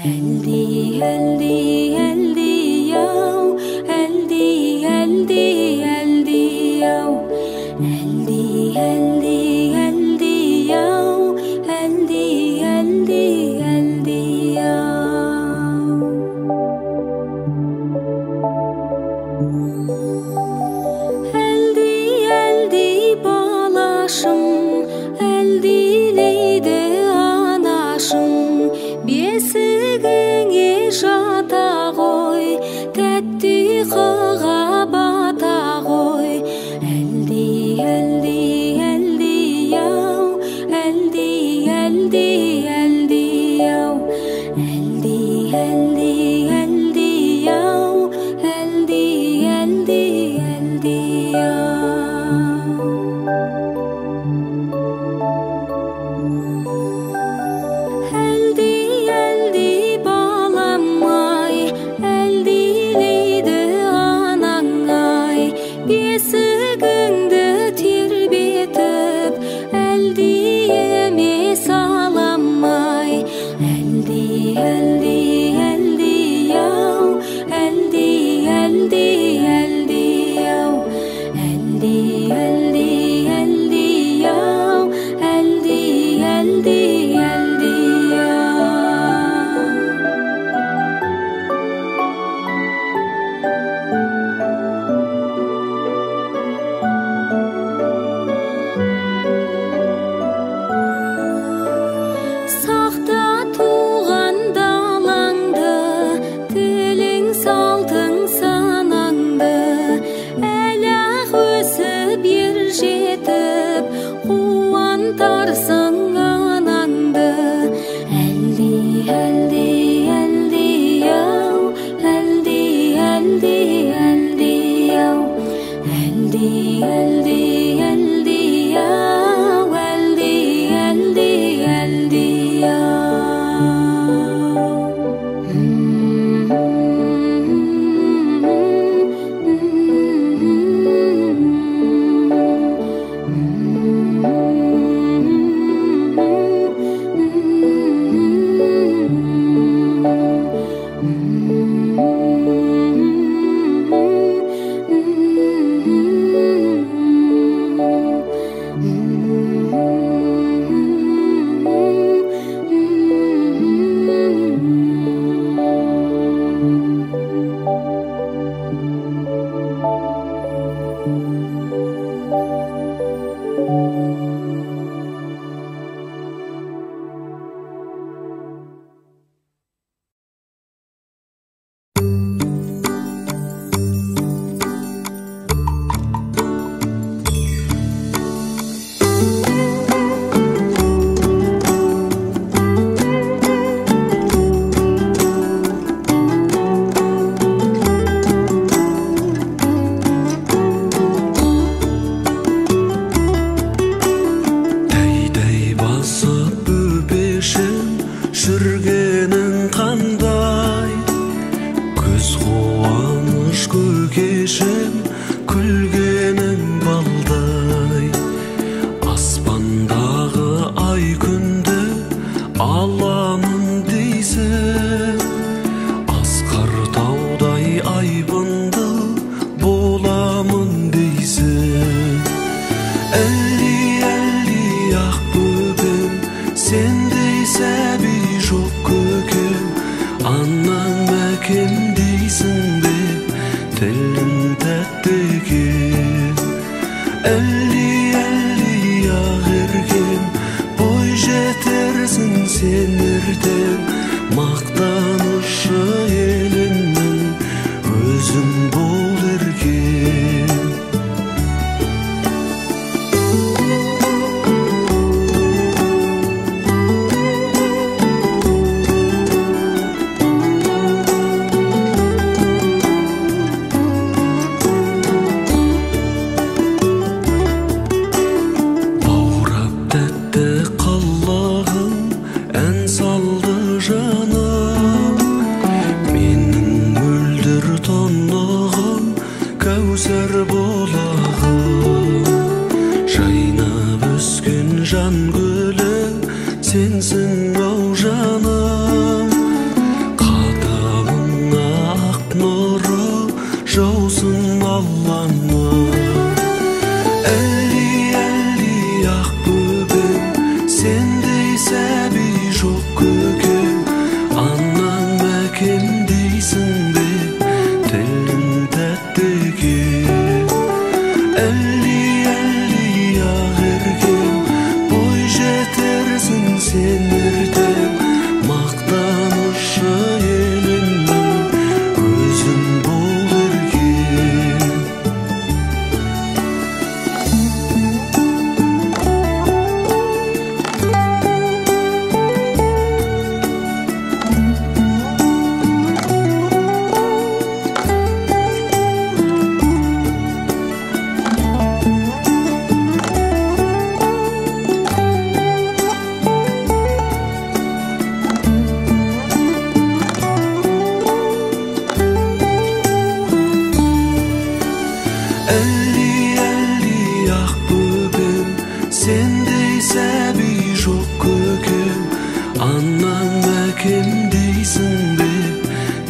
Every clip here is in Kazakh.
Әлди, әлди, әлди ау, әлди, әлди, әлди ау, әлди, әлди, әлди ау, әлди, әлди, әлди ау. Әлди, әлди балашым, әлдилейді анашым, бесігіңе жата ғой, тәтті ұйқыға бата ғой. Әлди, әлди, әлди ау, әлди, әлди, әлди ау, әлди, әлди, әлди ау, әлди, әлди, әлди ау. Әлди, әлди балам-ай, әлдилейді анаң-ай, бесігіңді тербетіп, әлдиіме салам-ай. Әлди, әлди, әлди ау, әлди, әлди, әлди ау, әлди, әлди, әлди ау, әлди, әлди, әлди ау. Сақта туған далаңды, тілің салтың санаңды, әлі-ақ өсіп ер жетіп, қуантарсың анаңды. Әлди, әлди, әлди ау, әлди, әлди, әлди ау, әлди, әлди, әлди ау, әлди, әлди, әлди ау. Тәй-тәй басып бөпешім, жүргенің қандай? Көз қуаныш көкешім, күлгенің балдай. Аспандағы ай күнді аламын дейсің, асқар таудай айбынды боламын дейсің. Әлди, әлди ақ бөпем, сендей сәби жоқ көкем, анаң әкем дейсің бе, тілің тәтті екен. Әлди, әлди ақ еркем, бой жетерсің сен ертең, мақтанышы еліңнің өзің бол еркем. Баурап тәтті қылығың, ән салды жаным.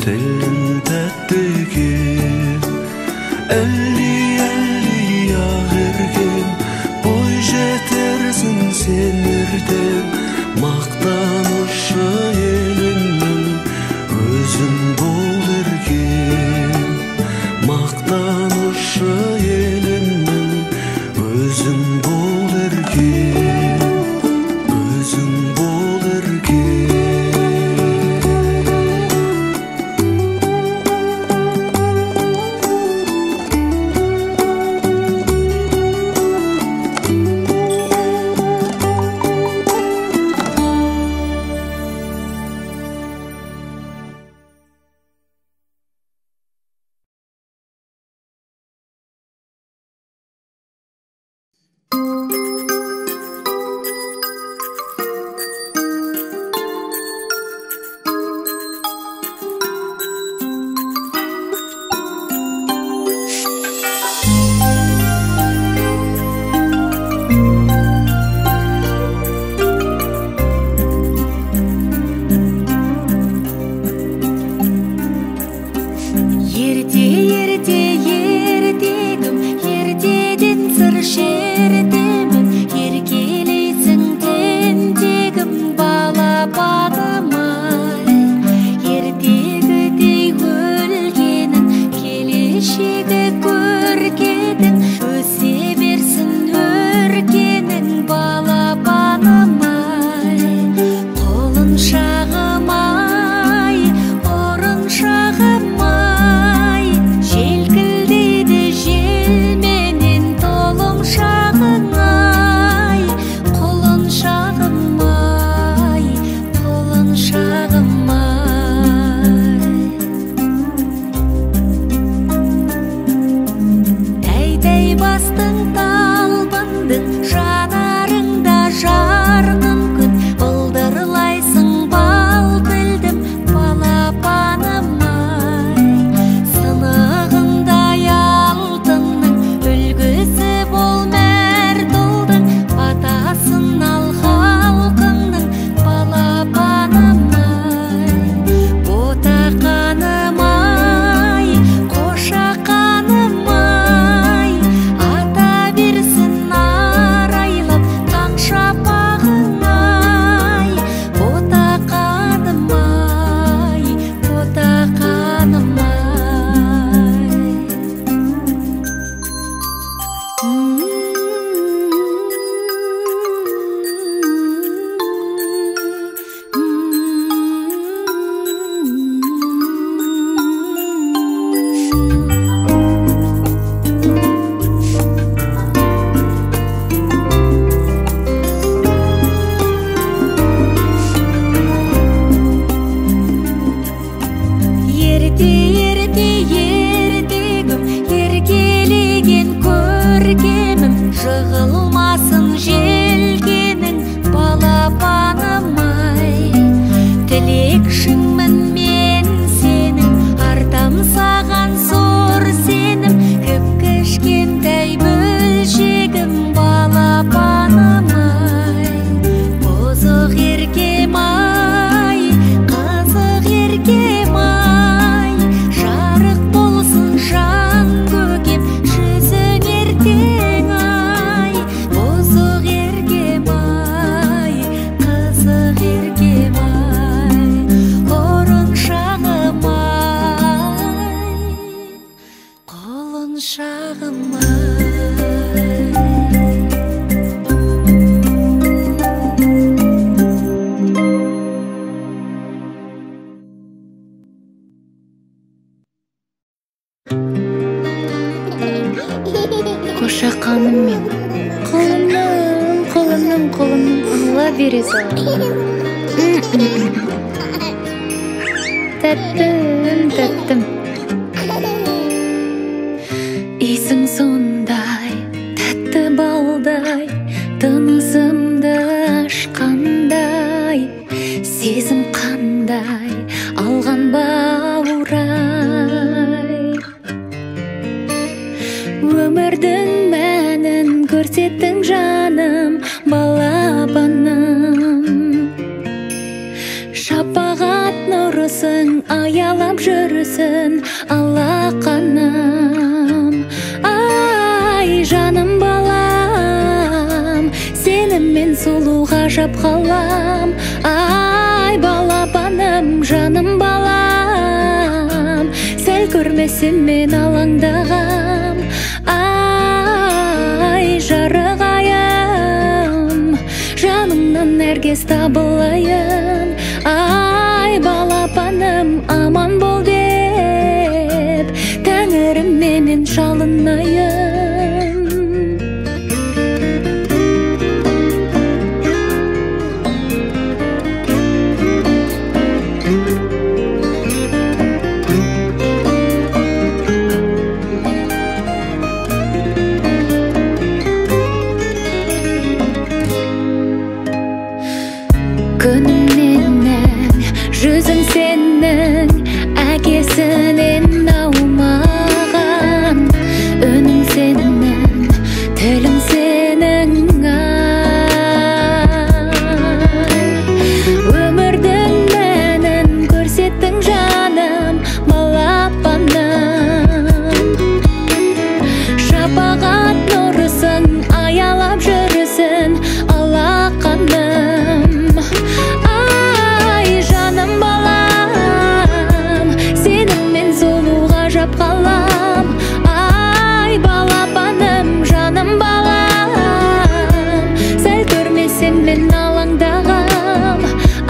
Тілің тәтті екен. Әлли, әлли, ақ еркем, бой жетерсің сен ертең. Мақтанышы еліңнің, өзің бол еркем. Мақтанышы еліңнің, өзің бол еркем. Өзің бол еркем. Ерте, ерте, ертегім, ертеден сыр шертемін. Еркелейсің тентегім, балапаным ай. Ертегідей өлгенің, келешегі көркедің, өсе берсін өркенің, балапаным ай. Құлыншағым ай, ұрыншағым ай, желкілдейді желменен толымшағың ай. Құлыншағым ай, құлыншағым ай. Тәй-тәй бастың талпындың, жанарыңда жарқын күн. Былдырлайсың бал тілдім, балапаным ай. Сынығындай алтынның, үлгісі бол мәрт ұлдың. Батасын ал халқыңның, балапаным ай. Ботақаным ай, қошақаным ай, ата берсін арайлап таң шапағың ай. Ботақаным ай, ботақаным ай. Ерте, ерте, ертегім, еркелеген көркемім. Жығылмасын желкенің, балапаным ай. Тілекшіңмін мен сенің, артам саған зор сенім. Кіп-кішкентай бөлшегім, балапаным ай. Бұзық еркем ай, қызық еркем ай, жарық болсын жан көкем, жүзің ертең ай. Бұзық еркем ай, қызық еркем ай, ұрыншағым ай, құлыншағым ай. Қошақаным мен, құлыным, құлыным, құлыным, ала бере саламын. Тәттім, тәттім. Иісің сондай, тәтті балдай, тынысымды ашқандай. Сезім қандай, алған баурай. Өмірдің мәнін көрсеттің жаным, балапаным. Шапағат Шапағат нұрысың аялап жүрсін алақаным. Ай, жаным балам, сені мен сұлу ғажап қалам. Ай, балапаным, жаным балам, сәл көрмесем мен алаңдағам. Ай, жарық айым, жаныңнан нәргес табылайын. Ай, балапаным, аман бол деп тәңіріме мен жалынайын. Күнім менің, жүзің сенің, әкесінен аумаған. Үнің сенің, тілің сенің, ай. Өмірдің мәнін көрсеттің, жаным, балапаным. Шапағат нұрысың аялап жүрсін алақаным. Ай, жаным балам, сені мен сұлу ғажап қалам. Ай, балапаным, жаным балам, сәл көрмесем мен алаңдағам.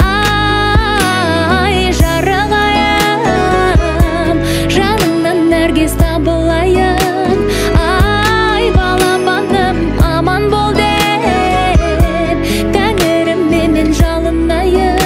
Ай, жарық айым, жаныңнан нәргес табылайын. Ай, балапаным, аман бол деп тәңіріме мен жалынайын.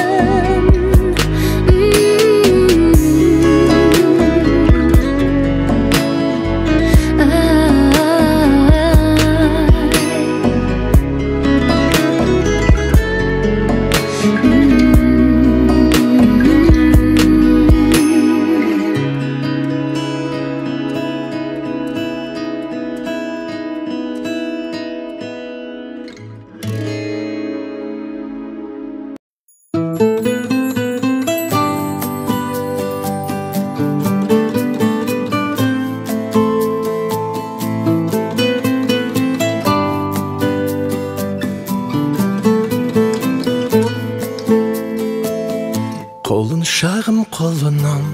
Құлыншағым, құлыным,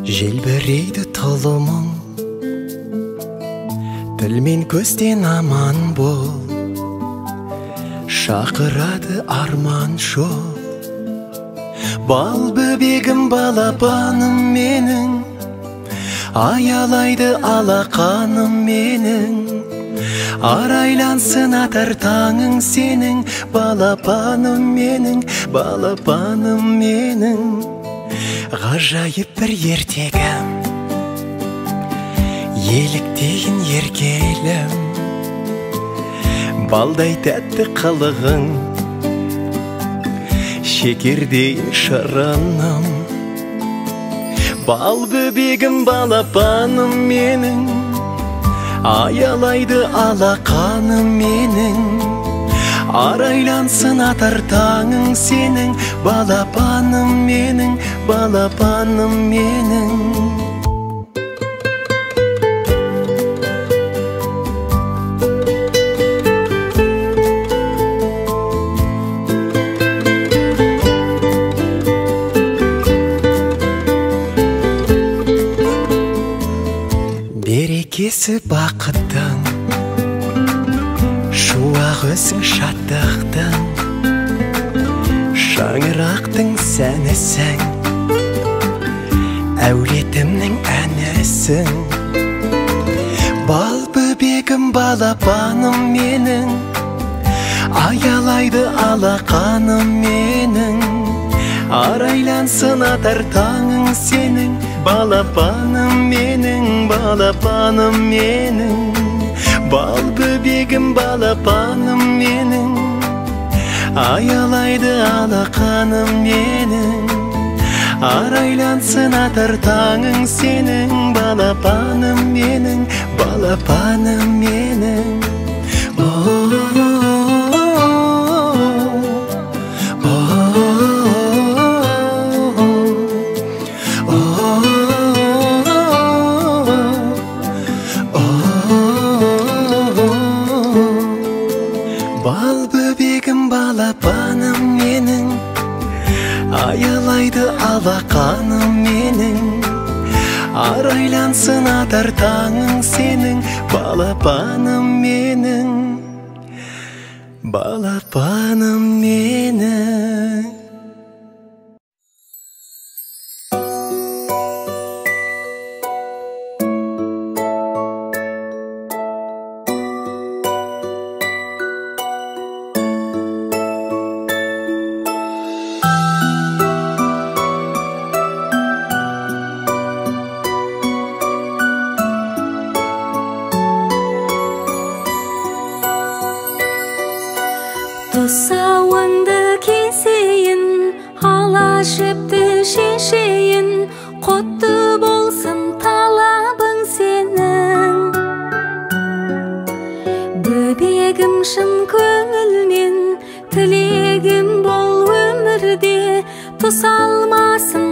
желбірейді тұлымың. Тіл мен көзден аман бол, шақырады арман жол. Бал бөбегім, балапаным менің, аялайды алақаным менің. Арайлансын атар таңың сенің, балапаным менің, балапаным менің. Ғажайып бір ертегім, еліктейін еркелім. Балдай тәтті қылығың, шекердей шырыным. Бал бөбегім, балапаным менің, аялайды алақаным менің. Арайлансын атар таңың сенің, балапаным менің, балапаным менің. Берекесі бақыттың, шуақ өзің шаттықтың, шаңырақтың сәнісің, әулетімнің әнісің. Бал бөбегім, балапаным менің, аялайды алақаным менің. Арайлансын атар таңың сенің, балапаным менің, балапаным менің. Бал бөбегім, балапаным менің, аялайды алақаным менің. Арайлансын атар таңың сенің, балапаным менің, балапаным менің. О-о-о-о, о-о-о-о. Аялайды алақаным менің, арайлансын атар таңың сенің, балапаным менің, балапаным менің. Тұсауыңды кесейін, ала жіпті шешейін, құтты болсын талабың сенің. Бөбегім шын көңілмен, тілегім бол өмірде, тұсалмасын